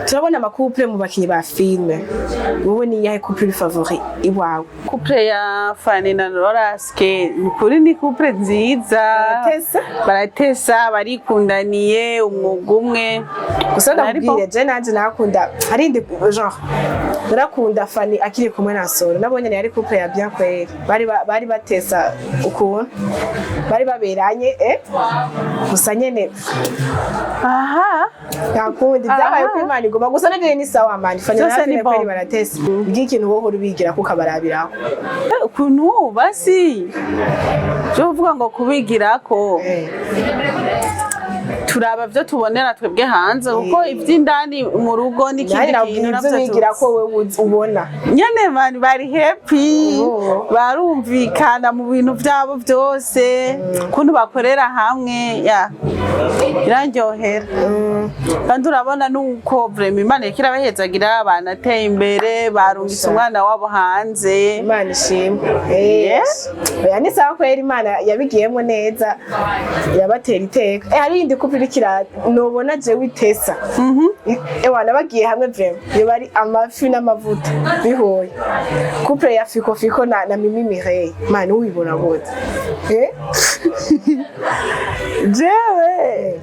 Turabona ama couple mu bakinyi ba filme, wowe ni iyahe couple uri favori iwawe? Couple ya Fanny na Noraske, ni ukuri ni couple nziza. Baratesa. Baratesa, barikundaniye, umwuga umwe. Gusa Ariko- ndakubwire, je nanje nakunda, hari indi genre narakunda Fanny akiri kumwe na Solo, nabonye yari couple ya bien kweri, bari batesa ukuntu bari baberanye, gusa nyene nta kundi byabaye ko Imana iguma gusa navyo ni sawa man, Fanny na Vyose ni Fine kweri bon. baratesa. Bw'ikintu wowe uhora ubigira kuko abarabiraho? Ukuntu basi byo kuvuga ngo kubigirako, turaba byo tubonera twebwe hanze, kuko ivy'indani mu rugo n'ikindi Nanjye nakubwira kintu ivyo navyo bigira tuzi. ko wewe ubona. Nyene bari bari happy. Oh. Barumvikana mu bintu vyabo byose, ukuntu bakorera hamwe, ya irandyohera. Kandi urabona nuko vraiment Imana iriko irabahezagira, banateye imbere, barungitse umwana wabo hanze. Imana ishimwe. Oya, ni sawa kwera, Imana yabigiyemo neza, irabatera iteka. Hari iyindi couple iriko nobona jewe itesa, ewana bagiye hamwe vraiment yoba ari amafi n'amavuta bihuye, couple ya Fiko Fiko na Mimi Mireille. Man, ubibona gute? Jewe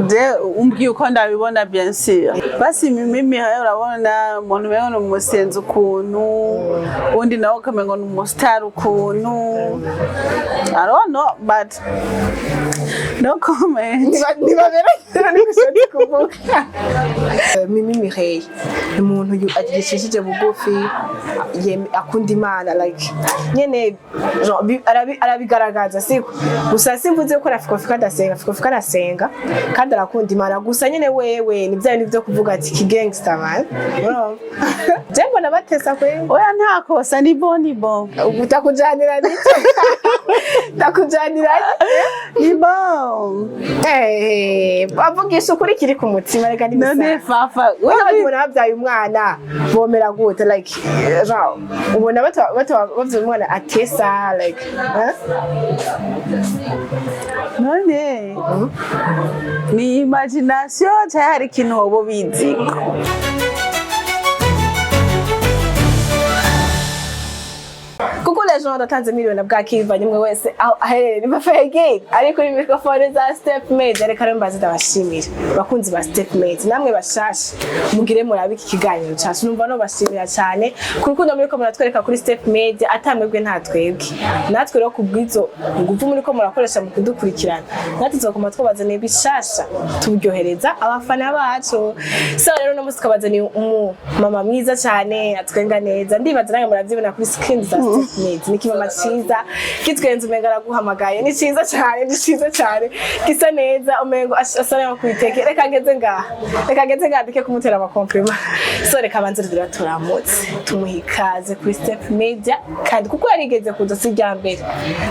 je umbwiye uko ndabibona, bien sûr, basi Mimi hayo urabona umuntu umengo ni umusenzi ukuntu, undi nawe ukamengo ni umustar ukuntu. I don't know, but no comment. Ntibaberanye, niko ushatse kuvuga. Mimi Mireille ni umuntu agicishije bugufi, akunda Imana, like nyene genre, arabigaragaza. Siko gusa simvuze ko na Fiko Fiko adasenga. Fiko Fiko arasenga kandi arakunda Imana, gusa nyene wewe ni bya bintu byo kuvuga ati ki gangster man. Urumva? Je mbona batesa kweli. Oya, nta kosa, ni bon, ni bon. Utakujanira nico takujanira. Ni bon. Avugisha ukuri kiri ku mutima, reka. None n'ibisanzwe. Fafa. Wewe ubona babyaye umwana bomera gute? Like genre ubona bata bavye umwana atesa, like, hein? None ni imagination cyangwa hari ikintu woba ubiziko? Kuko les gens ndatanze miliyoni na bwakivanye umwe wese aho aherereye, ni Fegin ari kuri microphone za Step Made. Reka rero mbaze ndabashimira bakunzi ba Step Made, namwe bashasha mugire murabe iki kiganiro cacu. Numva no bashimira cyane ku rukundo muriko muratwereka kuri Step Made. Atamwebwe nta twebwe, natwe rero kubwizo nguvu muriko murakoresha mu kudukurikirana, natwe tuzokoma twabazaniye bishasha turyohereza abafana bacu. So rero uno munsi twabazaniye umu mama mwiza cyane atwenga neza, ndibaza nawe muravyibona kuri screen za Step Made. Ni ikimama ciza kitwenza, umenga araguhamagaye. Ni ciza cyane, ni ciza cyane, gisa neza, umengo asa naho kwiteke. Reka ngeze ngaha, reka ngeze ngaha ndeke kumutera ama compliment. So reka banze rero turamutse, tumuha ikaze kuri Step Media, kandi kuko yarigeze kuza si irya mbere,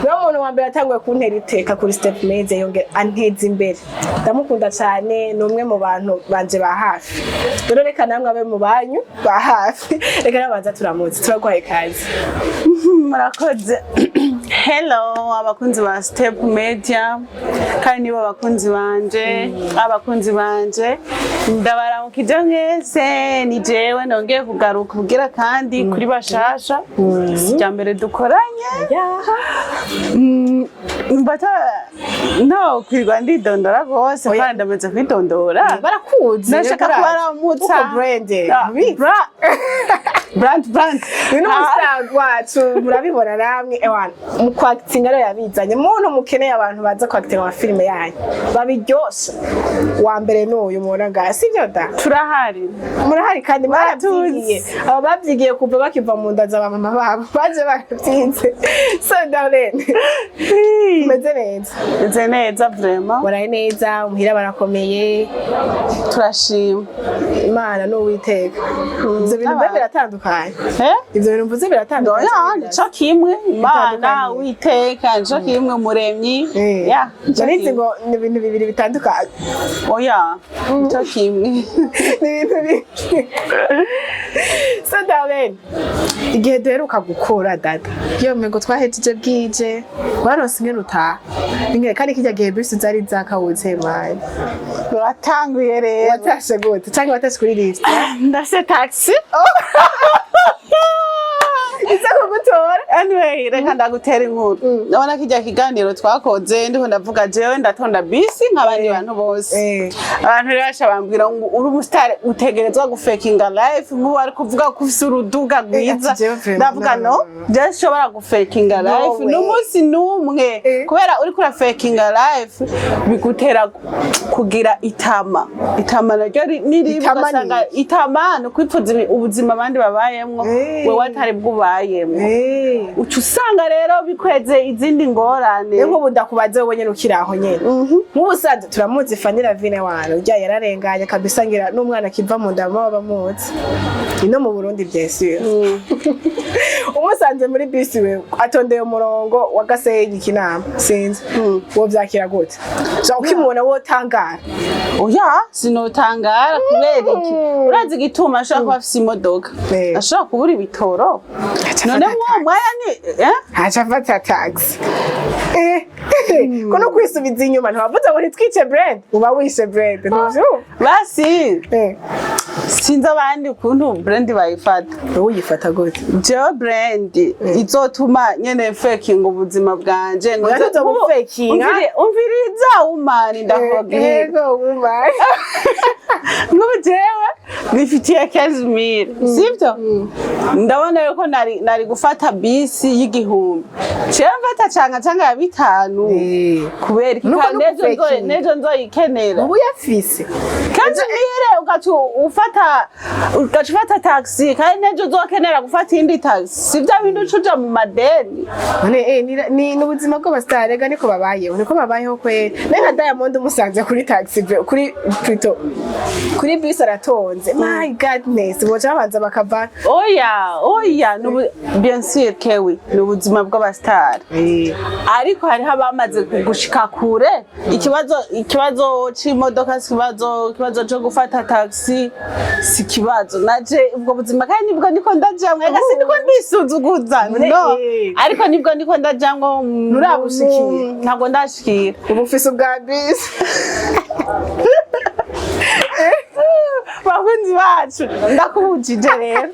niwe muntu wa mbere yatanguye kuntera iteka kuri Step Media, yongera anteza imbere. Ndamukunda cyane, ni umwe mu bantu banje ba hafi. Rero reka namwe abe mu banyu ba hafi. Reka nabanza turamutse, turaguhaye ikaze. Murakoze. Hello abakunzi ba Step Media, kandi nibo bakunzi banje, abakunzi banje ndabaramukije mwese. Ni jewe nongeye kugaruka kugira kandi kuri bashasha, si irya mbere dukoranye. Mbata no kwirwa ndidondora rwose kandi ndamaze kwidondora. Barakuzi. Ndashaka kubaramutsa. Uko brand. Ah, brand brand. Uyu ni umustar wacu, murabibona namwe. Ewana mu kwakitinga rero yabizanye, muntu mukeneye abantu baza kwakitinga amafilime yanyu babiryosha, wa mbere ni uyu mubona ngaha, sibyo da? Turahari. Murahari kandi Baratuzi. barabyigiye, aba babyigiye kuva bakiva mu nda za mama babo, baje barabyize. So Darlene, umeze neza? Meze neza vraiment. Waraye neza? Muhira barakomeye? Turashima. Imana ni Uwiteka, ibyo bintu mbe biratandukanye. biratandukanye? Eh? Ivyo bintu mvuze biratandukanye? Oya, nico kimwe. Imana, Bitandukanye. Witeka, nico kimwe, Umuremyi. Ya, nico Narizi kimwe. ngo ni ibintu bibiri bitandukanye. Oya, nico kimwe. Ni ibintu bibiri. So Darlene, igihe duheruka gukura dada, iyo mego twahejeje bwije, waronse ingene utaha ingene, kandi kirya gihe bisi zari zakawutse mani. Uratanguye rero. Watashe gute, canke watashe kuri lift? Ndase taxi. Iza kugutora? Anyway, reka ndagutera inkuru. Ndabona kirya kiganiro twakoze, ndiho ndavuga jewe ndatonda bisi nk'abandi bantu bose. Abantu rero baca bambwira ngo uri umusitari, utegerezwa gufekinga life, nk'ubu ari kuvuga ko ufise uruduga rwiza. Ati jewe vraiment, Ndavuga no, no, no. jewe sinshobora gufekinga No life way. n'umunsi n'umwe, kubera uriko urafekinga life bigutera kugira itama. Itama naryo ni ribi. Itama ni Ugasanga itama ni ukwipfuza ubuzima abandi babayemwo, wewe atari bwo ubayemwo. Uca usanga rero bikweze izindi ngorane. Niyo nk'ubu ndakubaze, wowe nyene ukiri aho nyene, nk'ubusanzwe turamuzi Fanny Lavine wana urya yararenganye kabisa, ngira n'umwana akiva mu nda baba bamuzi ino mu Burundi, bien sûr. Umusanze muri bisi wewe atondeye umurongo wa Gasenyi Kinama, sinzi wo vyakira gute? So ukimubona wotangara? Oya, sinotangara. Kubera iki? Urazi igituma? Ashobora kuba afise imodoka, ashobora kubura ibitoro. Aca None afata mwuwo mwanya ni eh? Aca afata taxi. Ko no kwisubiza inyuma, ntiwavuze ngo ntitwice brand, uba wishe brand, ntuvyumva? Basi sinzi abandi ukuntu brand bayifata. Wowe uyifata gute? Jewe brand izotuma nyene faking ubuzima bwanje ngo Oya, ntuzobufakinga. Umviriza umani, ndakubwira. Yego, woman. Nk'ubu jewe nifitiye 15 000, sivyo? Ndabona yuko nari gufata bisi y'1000, jewe mfata canga canga ya 5. Kubera iki? Nuko Kandi nuko faking. nejo nzoyikenera. Ubu yafise 15 000, ugaca ufata taxi, kandi nejo uzokenera gufata iyindi taxi, si vya bindi uca uja mu madeni. None ni ubuzima bw'abasitari rega, niko babayeho, niko babayeho kweri. Naye nka Diamond umusanze kuri taxi kuri plutôt kuri bisi aratonze, my goodness, boca babanza bakava. Oya, oya, bien sûr kewi ni ubuzima bw'abasitari, ariko hariho abamaze gushika kure. Ikibazo c'imodoka si ikibazo, ikibazo co gufata taxi si ikibazo. Naje ubwo buzima kandi nibwo niko ndajamwo. Ega siniko ndisuzuguza, no, ariko nibwo niko ndajamwo. Nturabushikira. Ntabwo ndashikira. Ubu ufise ubwa bisi. Bakunzi bacu, ndakubujije rero,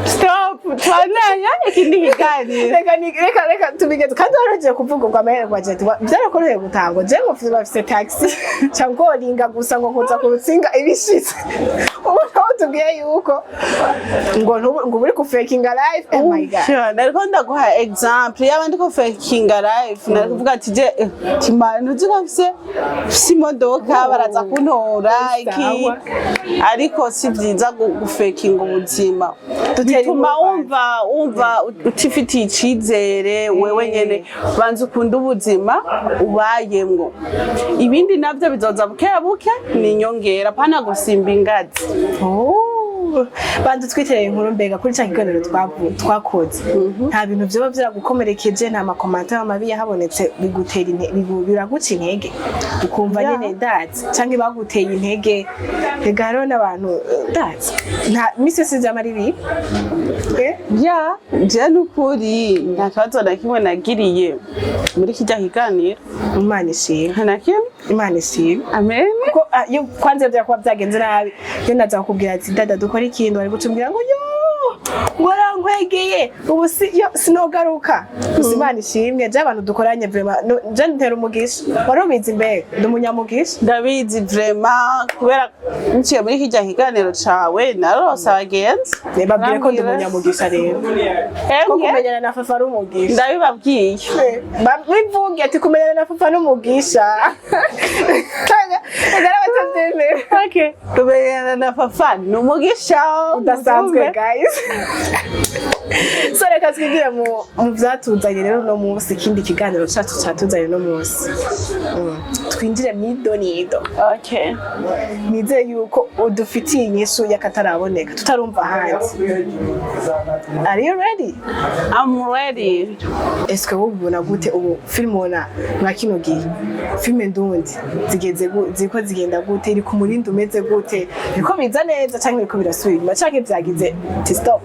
stop, tubandanya ikindi kiganiro. Reka reka tubigeze, kandi waragiye kuvuga ubwo amahere kwa jet byarakoroheye gutangwa. Je ngo bafise taxi cyangwa ngoringa gusa ngo nkuza ku rutsinga ibishitse. Ubu naho tubwiye yuko ngo ngo uri ku fakinga life, oh my God. Sure, nariko ndaguha example yaba ndiko fakinga life, nari kuvuga ati je timana ntuzi ko mfise imodoka, baraza kuntora iki. Sawa. Ariko si vyiza gufekinga ubuzima. Dutera Bituma inkuru. wumva utifitiye icizere wewe nyene. Banza ukunde ubuzima ubayemwo, ibindi navyo bizoza buke buke, ni inyongera, pana gusimba ingazi. Oh, banza twitereye inkuru. Mbega kuri cya kiganiro twakoze, nta bintu vyoba vyaragukomerekeje, nta ma commentaires mabi yahabonetse bigutera biraguca intege, ukumva nyene ndazi, canke baguteye intege? Rega hariho n'abantu ndazi nta misi yose vyama ari bibi. Ya, je nukuri nta kibazo na kimwe nagiriye muri kirya kiganiro. Imana ishimwe. Nta na kimwe. Imana ishimwe. Amen. Kuko iyo kwanza vyakuba byagenze nabi, iyo naza kukubwira ati dada dukora ikintu, wari gucumbwira ngo yo ngo rankwegeye, ubu si yo sinogaruka. Gusa Imana ishimwe, je abantu dukoranye vraiment je ntera umugisha. Wari ubizi mbega ndi umunyamugisha? Ndabizi vraiment, kubera nciye muri kirya kiganiro cawe narose abagenzi. Babwire ko ndi Urambwira. umunyamugisha rero, ko Emwe, kumenyana na Fafa ari umugisha. Ndabibabwiye. Bivuge ati kumenyana na Fafa n'umugisha, reka batabyemera. Okay, kumenyana na Fafa ni umugisha Udasanzwe. Mubyumve. Guys. So reka twigire mu vyatuzanye rero uno munsi, ikindi kiganiro cacu catuzanye uno munsi. Twinjire mw'idonido. Okay. Nizeye yuko udufitiye inyishu y'akataraboneka tutarumva ahandi. Are you ready? I'm ready. Eske wowe ubona gute ubu filime? Ubona mwa kino gihe filime ndundi zigeze ziriko zigenda gute? Iri ku murindi umeze gute? Biriko biza neza canke biriko birasubira inyuma, canke vyagize ti stop,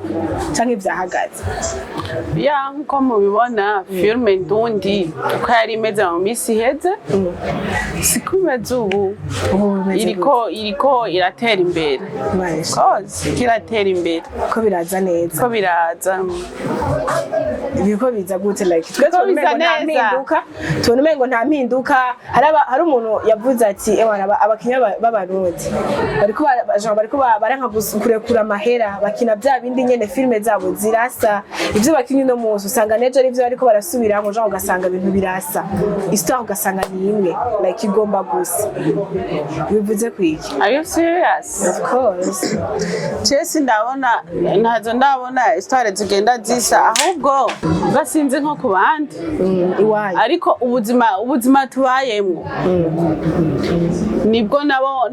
canke vyahagaze? Ya, nkuko mubibona, filime ndundi uko yari imeze mu minsi iheze siko imeze ubu. Ubu bimeze? Iriko iratera imbere. Gute? Cause iriko iratera imbere. Ko biraza neza? Ko biraza. Biriko biza gute? Like twe Biriko tubona biza umengo nta neza. mpinduka, tubona umengo nta mpinduka. Hari umuntu yavuze ati: "Ewana, abakinyi b'Abarundi bariko genre bariko baranka kurekura amahera, bakina bya bindi nyene, filime zabo zirasa, ivyo bakinye uno munsi usanga nejo ari ivyo bariko barasubiramwo, genre ugasanga ibintu birasa, histoire ugasanga ni imwe, like igomba gusa." Bivuze kwiki? Are you serious? Of course. Chesi ndabona ntazo, ndabona histoire zigenda zisa, ahubwo basinze nko ku bandi. Iwanyu. Ariko ubuzima tubayemwo nibwo nabo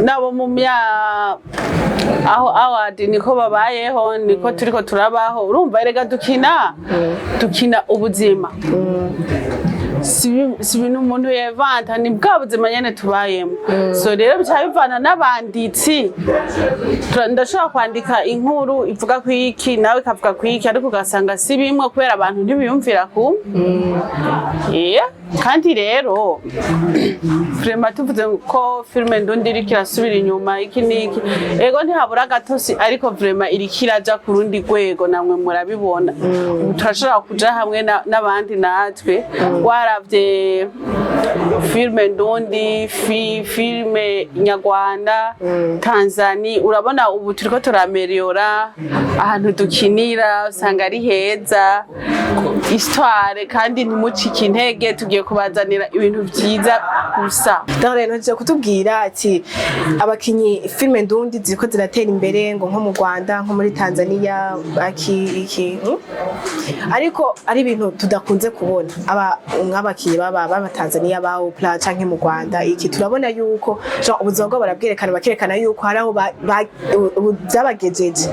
nabo mu mya aho award niko babayeho, niko turiko turabaho. Urumva erega dukina ubuzima, si ibintu umuntu yevanta, ni bwa buzima nyene tubayemo. So rero bica bivana n'abanditsi. Ndashobora kwandika inkuru ivuga ku iki, nawe ikavuga ku iki, ariko ugasanga si bimwe kubera abantu ntibiyumvira ku. Yeah. Kandi rero vraiment tuvuze ko filime ndundi iriko irasubira inyuma iki n'iki, ego ntihabura gatosi, ariko vraiment iriko iraja ku rundi rwego, namwe murabibona. Ubu turashobora kuja hamwe n'abandi natwe. Waravye filime ndundi, filime nyarwanda, Tanzania, urabona ubu turiko turameliyora ahantu dukinira, usanga ari heza, histoire. Kandi ntimucike intege, tugiye kubazanira ibintu vyiza gusa. Darlene nje kutubwira ati abakinyi filime ndundi ziriko ziratera imbere, ngo nko mu Rwanda, nko muri Tanzania, aki iki, Ariko ari ibintu tudakunze kubona aba nk'abakinyi baba Tanzania ba Opla canke mu Rwanda iki. Turabona yuko genre ubuzima bwabo barabwerekana, bakerekana yuko hari aho byabagejeje,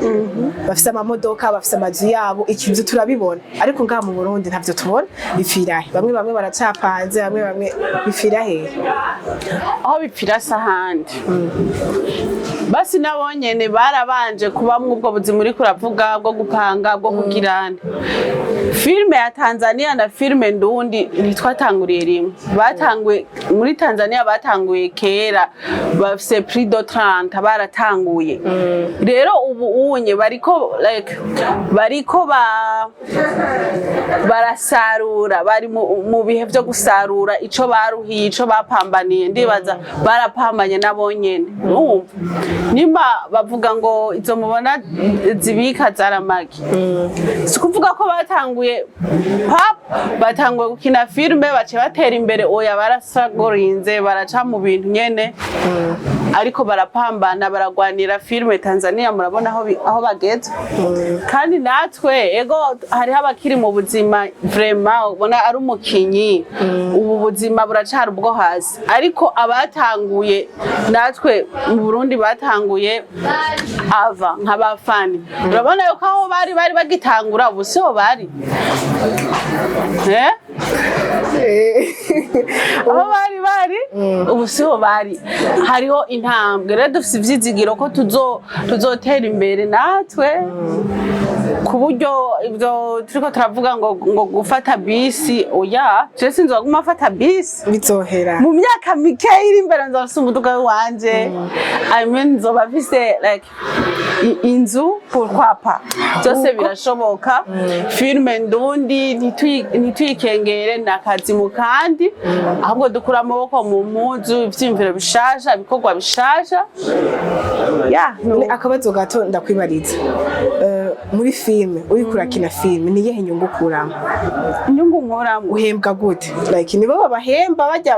bafise amamodoka, bafise amazu yabo iki, ivyo turabibona. Ariko ngaha mu Burundi ntavyo tubona. Bipfira he? Bamwe bamwe baracapanze, bamwe bamwe bipfira hehe? Aho bipfira si ahandi, basi nabo nyene barabanje kubamwo ubwo buzima uriko uravuga bwo gupanga, bwo kugirana. Filime ya Tanzania na filime ndundi ntitwatanguriye rimwe. Batanguye muri Tanzania, batanguye kera, bafise plus de 30 baratanguye. Rero ubu unye bariko like bariko barasarura, bari mu bihe vyo gusarura ico baruhiye, ico bapambaniye. Ndibaza barapambanye nabo nyene. Urumva nimba bavuga ngo izo mubona zibika zaramagi, si ukuvuga ko batanguye pap batanguye gukina filime bace batera imbere. Oya, barasagorinze, baraca mu bintu nyene, ariko barapambana, baragwanira filime. Tanzania murabona aho bageze. Kandi natwe ego hariho abakiri mu buzima vraiment ubona ari umukinyi, ubu buzima buracari ubwo hasi, ariko abatanguye natwe mu Burundi batanguye ava nk'abafani, urabona yuko aho bari bagitangura ubu siho bari, eh? Aho bari ubu siho bari, hariho intambwe. Rero dufise ivyizigiro ko tuzotera imbere natwe, ku buryo ibyo turiko turavuga ngo gufata bisi, oya, je sinzoguma afata bisi. Bizohera. Mu myaka mike iri imbere nzoba mfise umuduga wanje, I mean nzoba mfise like inzu, pourquoi pas, byose birashoboka. Filime ndundi ntituyikengere, ni akazi mu kandi, ahubwo dukura amaboko mu mpuzu, ivyiyumviro bishasha, ibikorwa bishasha, ya. Ni akabazo gato ndakwibariza. Muri filime, uriko urakina filime, ni iyihe nyungu ukuramo? Inyungu nkuramo? Uhembwa gute? Like, nibo babahemba bajya,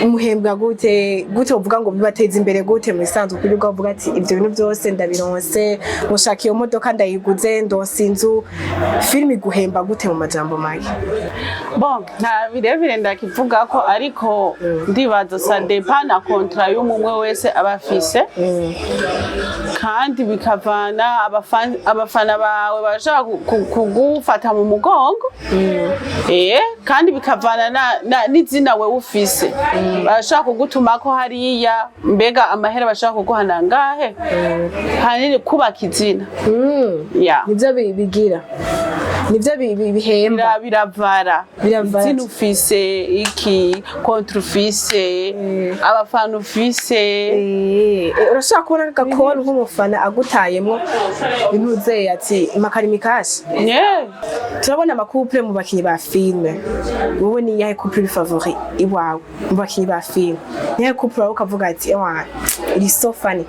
muhembwa gute? Gute uvuga ngo bibateza imbere gute mu bisanzwe, kuri bwo uvuga ati ibyo bintu byose ndabironse, mushaka iyo modoka ndayiguze, ndonse inzu? Filime iguhemba gute mu majambo make? Bon, nta birebire ndakivuga ko, ariko ndibaza ça dépend na contrat y'umwe wese aba afise, kandi bikavana abafana bawe bashaka kugufata mu mugongo, kandi bikavana n'izina wewe ufise, bashaka kugutumako hariya. Mbega amahera bashaka kuguha nangahe? Hanini kubaka izina ya. Nivyo bigira, nivyo bihemba. Biravara. Biravara. Izina ufise, iki contrat ufise, abafana ufise. Urashobora kubona agakoro nk'umufana agutayemwo intuzeye ati makari mikashi. Turabona ama couple mu bakinyi ba filime. Wowe ni iyahe couple uri favori iwawe mu bakinyi ba filime? Ni iyahe couple wawe ukavuga ati ewa, iri so funny?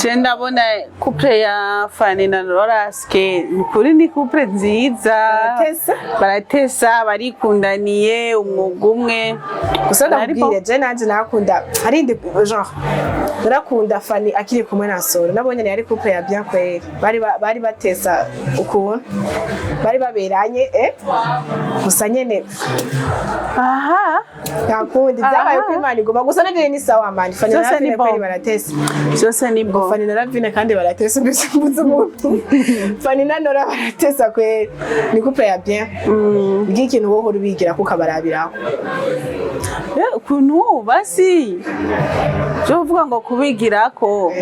Je ndabona couple ya Fani na Noraske, ni kuri ni couple nziza. Baratesa. Baratesa, barikundaniye, umwuga umwe. Gusa Ariko- ndakubwire, je nanje nakunda, hari indi genre narakunda Fani akiri kumwe na Soro, nabonye yari couple ya bien kweri. Bari batesa ukuntu bari baberanye, gusa nyene aha nta kundi byabaye Aha. ko Imana igomba. Gusa navyo ni sawa man, Fani na Vyose ni Ravine bon. kweri baratesa. Byose ni bon. Fani na Ravine kandi baratesa, mbese mbuze umuntu. Fani na Nora baratesa kweri, ni couple ya bien. Bw'ikintu wowe uhora ubigira kuko abarabiraho. Ukuntu basi byo kuvuga ngo kubigirako,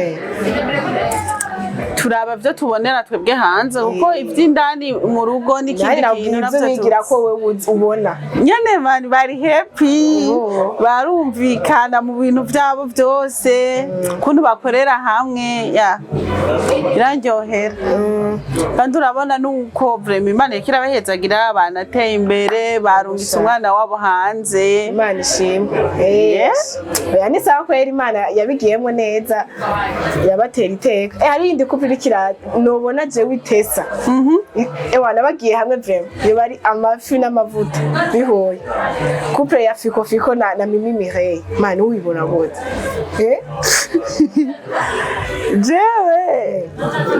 turaba byo tubonera twebwe hanze, kuko iby'indani mu rugo n'ikindi Nanjye kintu nakubwira ibyo navyo bigira ko tuzi. wewe ubona. Nyene bari bari happy. Oh. Barumvikana mu bintu byabo byose, ukuntu bakorera hamwe, ya birandyohera. Kandi urabona nuko vraiment Imana iriko irabahezagira, banateye imbere, barungitse umwana wabo hanze. Imana ishimwe. Oya, ni sawa kwera, Imana yabigiyemo neza, irabatera iteka. Hari iyindi couple iriko nobona jewe itesa, ewana bagiye hamwe vraiment yoba ari amafi n'amavuta bihuye, couple ya Fiko Fiko na Mimi Mireille. Man, ubibona gute? Jewe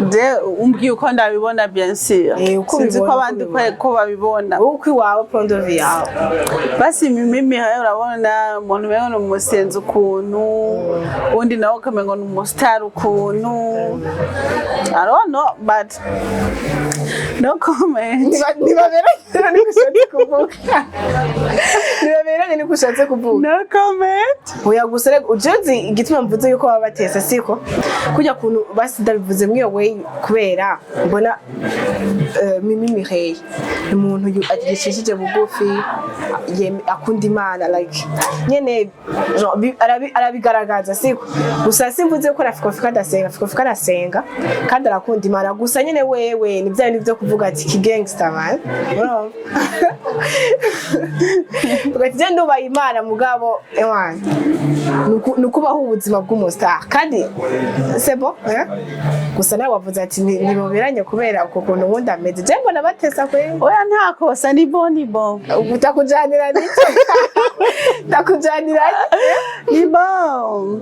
je umbwiye uko ndabibona, bien sûr. Uko Sinzi ko ubibona, uko abandi ubibona. ko babibona. Wowe uko iwawe, point de vue yawe. Basi Mimi hayo, urabona umuntu umengo ni umusenzi ukuntu, undi nawe ukamengo ni umusitari ukuntu. I don't know, but no comment. Ntibaberanye niko ushatse kuvuga? Ntibaberanye niko ushatse kuvuga? No comment. Oya, gusa rero uzi igituma mvuze yuko baba batesa, siko kujya kuntu basi ndabivuze muri iyo way, kubera mbona Mimi Mireille ni umuntu agishishije bugufi, akunda Imana, like nyene genre, arabigaragaza, siko? Gusa simvuze ko na Fiko Fiko adasenga. Fiko Fiko arasenga kandi arakunda Imana. Gusa nyene wewe ni bya bintu byo kuvuga ati ki gangster man, urumva? Ugati je ndubaha Imana, mugabo ewana ni ukubaho ubuzima bw'umustar kandi c'est bon, eh? Gusa nawe wavuze ati ntiboberanye kubera uko kuntu ubundi ameze. Je mbona batesa kweli. Oya, nta kosa, ni bon, ni bon. Utakujanira n'icyo ndakujanira. Ni bon.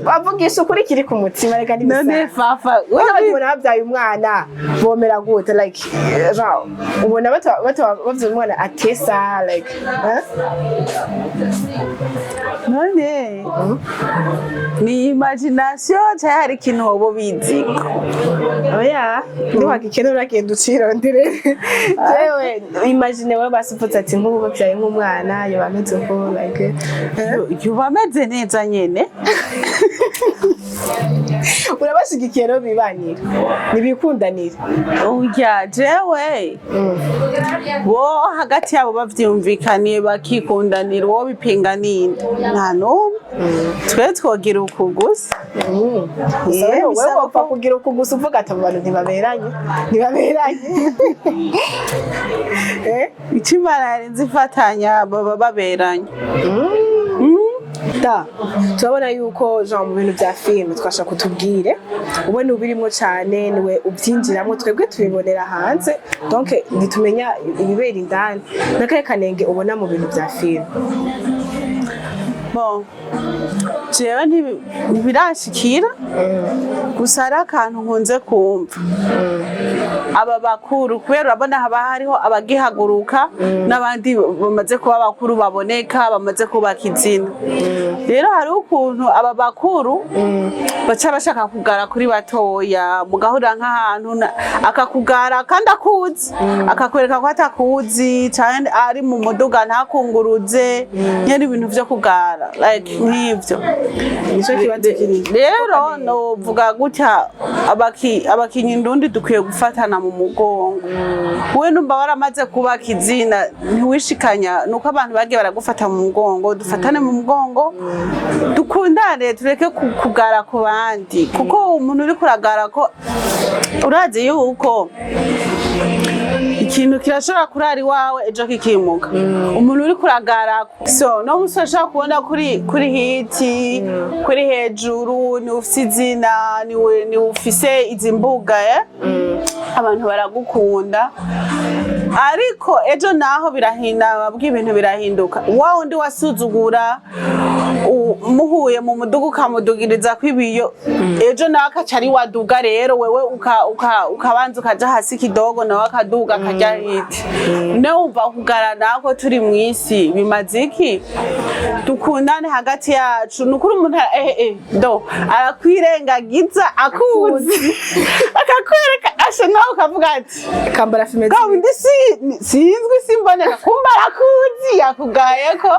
Avugisha ukuri kiri ku mutima reka. None N'ibisanzwe. Fafa. Ubona ubona babyaye umwana bomera gute? Like, genre, ubona bavyaye umwana atesa, like, eh? None ni imagination cyangwa hari ikintu woba ubiziko? Oya, niwagikene uragenda ucirondere. Jewe imagine wewe basi uvuze ati nk'ubu babyaye nk'umwana yoba ameze uko, like, eh? Yoba ameze neza nyene. Urabashigikiye rero, bibanira nibikundanira. Oya, jewe bo hagati yabo bavyumvikaniye bakikundanira, uwo bipinga ninde? Nta n'umwe. Twe twogira uku gusa. Gusa wewe bisaba wopfa kugira uku gusa, uvuga ati abo bantu ntibaberanye, ntibaberanye. Icyo Imana yarinze ifatanya baba baberanye. Da turabona yuko Jean mu bintu bya filime twashaka kutubwire, ubona ubirimo cyane, niwe ubyinjiramo, twebwe tubibonera hanze, donc ntitumenya ibibera indani. N'akahe kanenge ubona mu bintu bya filime? Bon, jewe ntibirashikira, gusa hari akantu nkunze kumva aba bakuru, kubera urabona haba hariho abagihaguruka n'abandi bamaze kuba bakuru baboneka, bamaze kubaka izina. Rero hariho ukuntu aba bakuru baca bashaka kugara kuri batoya, mugahurira nk'ahantu akakugara kandi akuzi, akakwereka ko atakuzi, canke ari mu muduga ntakunguruze nyene, ibintu vyo kugara like nk'ivyo. Nico kibazo kiri. Rero novuga gutya, abakinyi ndundi dukwiye gufatana mu mugongo. We numva waramaze kubaka izina, ntiwishikanya nuko abantu bagiye baragufata mu mugongo. Dufatane mu mugongo, dukundane, tureke kugara ku bandi, kuko umuntu uri kuragara ko urazi yuko ikintu kirashobora kurara iwawe ejo kikimuka. Umuntu uri kuragara so no musi ashobora kubona kuri hit, kuri hejuru, ni ufise izina, niwe ni ufise izi mbuga, eh? Abantu baragukunda, ariko ejo naho birahinda, babwiye ibintu birahinduka. Wa wundi wasuzugura muhuye mu muduga ukamudugiriza kw'ibiyo, ejo nawe akaca ari waduga. Rero wewe ukabanza ukaja hasi kidogo, nawe akaduga akaja hit. Ne wumva kugarana ko turi mw'isi bimaze iki? Dukundane hagati yacu. Ni ukuri umuntu do arakwirengagiza akuzi, akakwereka asha, nawe ukavuga ati kambara filime. Bwa wundi sinzwi, simboneka, kumba arakuzi, yakugaye ko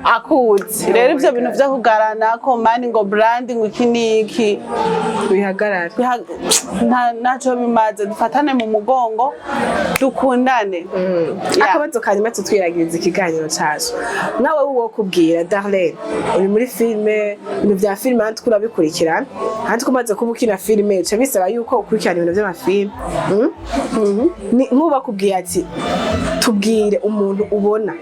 akuzi. Rero ivyo bintu vyo kugarana ko mani ngo brand ngo iki niki bihagarare. Ntaco bimaze. Dufatane mu mugongo, dukundane. Yeah. Akabazo kanyuma tutwiragiriza ikiganiro cacu, nawe wo kubwira Darlene, uri muri filime, ibintu vya filime handi urabikurikirana, handi kumaze kuba ukina filime bica bisaba yuko ukurikirana ibintu vy'amafilime. Nk'ubu bakubwiye ati tubwire umuntu ubona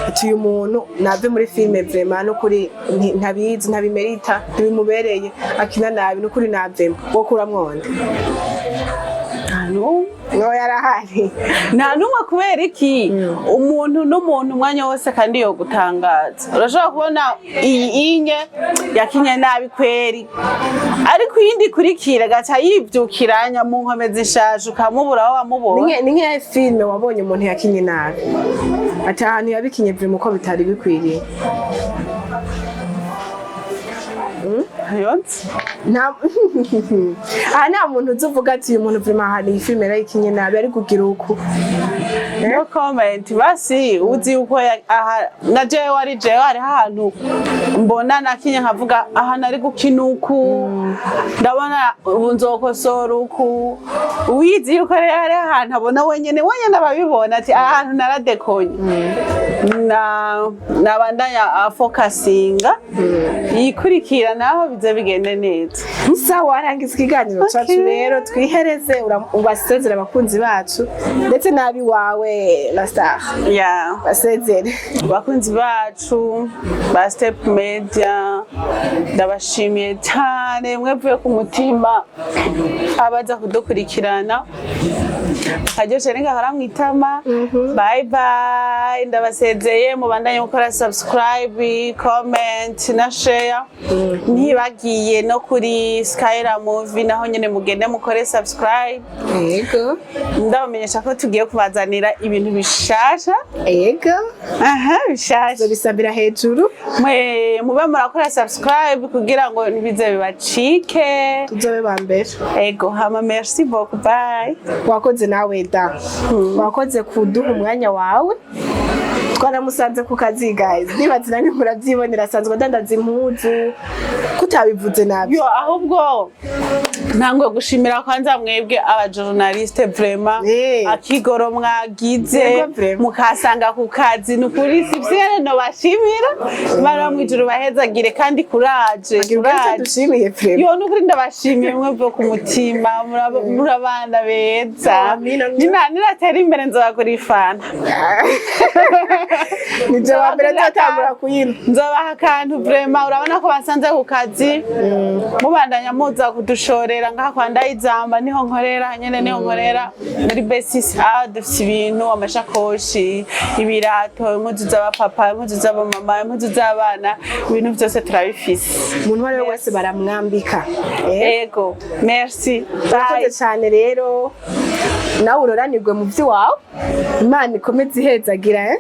ati uyu muntu nave muri filime, vraiment n'ukuri ntabizi, ntabimerita, ntibimubereye, akina nabi, n'ukuri navemo, wo kuramwonda? Nta n'umwe. No yarahari. Nta n'umwe. Kubera iki? Umuntu n'umuntu umwanya wose, kandi yo gutangaza. Urashobora kubona iyi inye yakinye nabi kweri, ariko iyindi ikurikira gaca yivyukiranya mu nkome zishaje, ukamubura aho wamubonye. Ni nk'iya filime wabonye umuntu yakinye nabi, ati ahantu yabikinye vraiment uko bitari bikwiriye? Yonse. Nta aha nta muntu uzi uvuga ati uyu muntu vraiment ahantu iyi filime yarayikinye nabi, ari kugira uku? No comment. Basi uzi uko aha na jewe ari jewe, hariho ahantu mbona nakinye nkavuga aha nari gukina uku, ndabona ubu nzokosora uku. Uwizi yuko rero hariho ahantu abona wenyene wenyene, ababibona ati aha hantu naradekonye, na nabandanya afokasinga yikurikira, naho bize bigende neza. Sawa, warangiza ikiganiro cacu. Rero twihereze, ubasezere abakunzi bacu ndetse n'abiwawe la star. Basezere. Abakunzi bacu ba Step Media, ndabashimiye cyane mwevuye ku mutima, abaza kudukurikirana karyoshe nigahora mwitama. Bye bye, ndabasezeye. Mubandanye gukora subscribe, comment na share. Ntibagiye no kuri Skyra Movie, naho nyene mugende mukore subscribe. Ndabamenyesha ko tugiye kubazanira ibintu bishasha. Aha bishasha. Bisabira hejuru. Mwe mube murakora subscribe kugira ngo ntibize bibacike. Tuzobe ba mbere. Ego, hama merci beaucoup, bye. Wakoze nawe da, wakoze kuduha umwanya wawe. Twaramusanze ku kazi guys, nibaza namwe murabyibonera, asanzwe adandaza impuzu, kutabivuze nabi. Yo, ahubwo ntangwe gushimira kwanza mwebwe abajournaliste, vraiment akigoro mwagize Yego, vraiment. mukasanga ku kazi, ni ukuri si vyere no bashimira. Imana yo mw'ijuru bahezagire, kandi kuraje. Bagira ubwenge. Kuraje. Dushimiye vraiment. Yo, nukuri ndabashimiye mwebwe ku mutima, muri abana beza. Amina. Ninatera imbere nzobagura ifanta. Nije wa mbere nzatangura kuyinywa. Nzobaha akantu vraiment. Urabona ko basanze ku kazi, mubandanya muza kudushorera ngaha kwa Ndayizamba, niho nkorera nyene, niho nkorera muri Besisi. Ah, dufise ibintu, amashakoshi, ibirato, impuzu z'abapapa, impuzu z'abamama, impuzu z'abana, ibintu byose turabifise. Umuntu uwo ari we wese baramwambika. Eh, Ego, merci. Urakoze cyane rero, nawe uroranirwe mu by'iwawe, Imana ikomeze ihezagira, eh?